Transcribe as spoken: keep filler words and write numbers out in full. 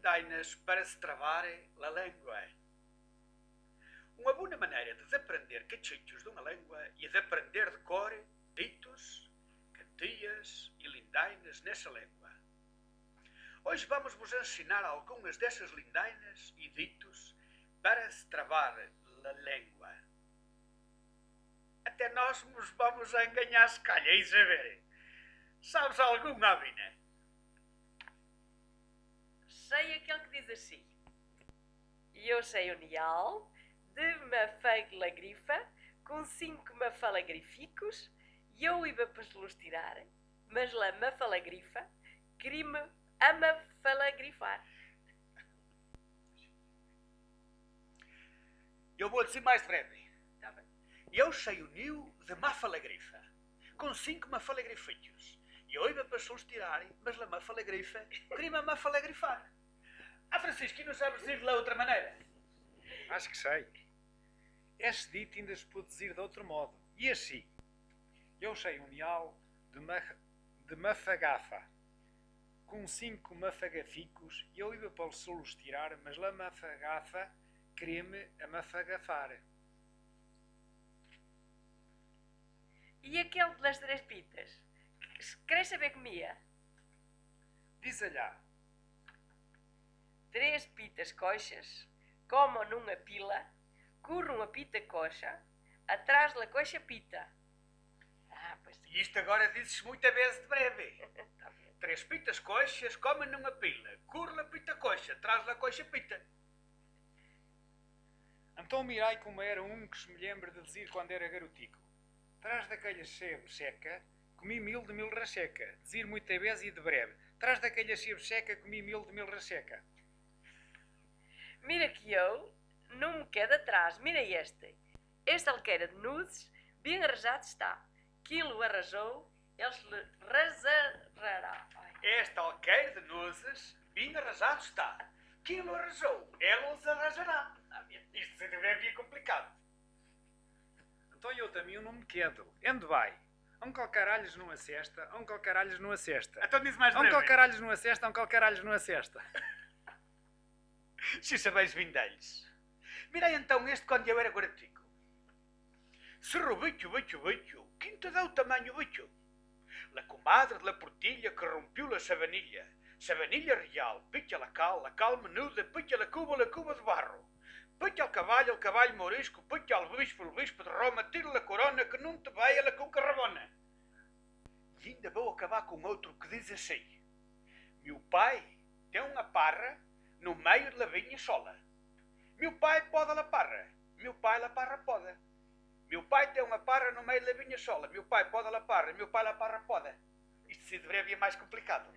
Lindainas para destravar a lengua. Uma bona maneira de desaprender cachechos de uma lengua é desaprender de cor ditos, cantigas e lindainas nessa lengua. Hoje vamos vos ensinar algumas dessas lindainas e ditos para destravar a lengua. Até nós nos vamos a enganar, se calhar, Isabel. Sabes algum, Abina? Sei aquele que diz assim: Eu sei um nial de mafalagrifa, com cinco mafalagrificos, e eu iba para se los tirar, mas la mafalagrifa queria-me amafalagrifar. Eu vou dizer mais breve. Tá bem. Eu sei um nial de mafalagrifa, com cinco mafalagrificos. E eu iba para se los tirar, mas la mafalagrifa queria-me amafalagrifar. Ah, Francisco, e não sabes dizer de la outra maneira? Acho que sei. Este dito ainda se pode dizer de outro modo. E assim: Eu sei um nial de, ma de mafagafa, com cinco mafagaficos, e eu iba para se los tirar, mas la mafagafa queria-me amafagafar. E aquele das três pitas? Queres saber como ia? Diz allá. Três pitas coxas, comem numa pila, correm a pita coxa, atrás da coxa pita. Ah, pois. E isto agora dizes muita vez de breve. Tá bem. Três pitas coxas comem numa pila, corre a pita coxa, traz la coxa pita. Então mirai como era um que se me lembra de dizer quando era garotico. Traz daquela sebe seca, comi mil de mil reseca. Dizer muita vez e de breve. Traz daquela sebe seca, comi mil de mil reseca. Mira que eu não me quedo atrás, mira este. Este alqueire de nuzes, bem arrasado está. Quem lhe arrasou, ele lhe arrasará. Ai. Este alqueire de nuzes, bem arrasado está. Quem lhe arrasou, ele lhe arrasará. Ah, isto se devia complicado. Então eu também não me quedo. Ande vai. A um calcaralhos não acesta, a um calcaralhos não acesta. Então diz mais breve. A um calcaralhos não acesta, a um calcaralhos não acesta. Se sabeis vindalhos. Mirei então este quando eu era garotico. Cerro bicho, bicho, bicho, quem te deu tamanho bicho? La comadre de la Portilha que rompeu la sabanilha. Sabanilha real, picha la cal, la cal menuda, picha la cuba, la cuba de barro. Picha al cavallo, al cavallo morisco, picha al bispo, al bispo de Roma, tira la corona que não te veia la cuca rabona. E ainda vou acabar com outro que diz assim: Meu pai tem uma parra no meio de la vinha sola. Meu pai poda la parra, meu pai la parra poda. Meu pai tem uma parra no meio de la vinha sola, meu pai poda la parra, meu pai la parra poda. Isto se devia mais complicado.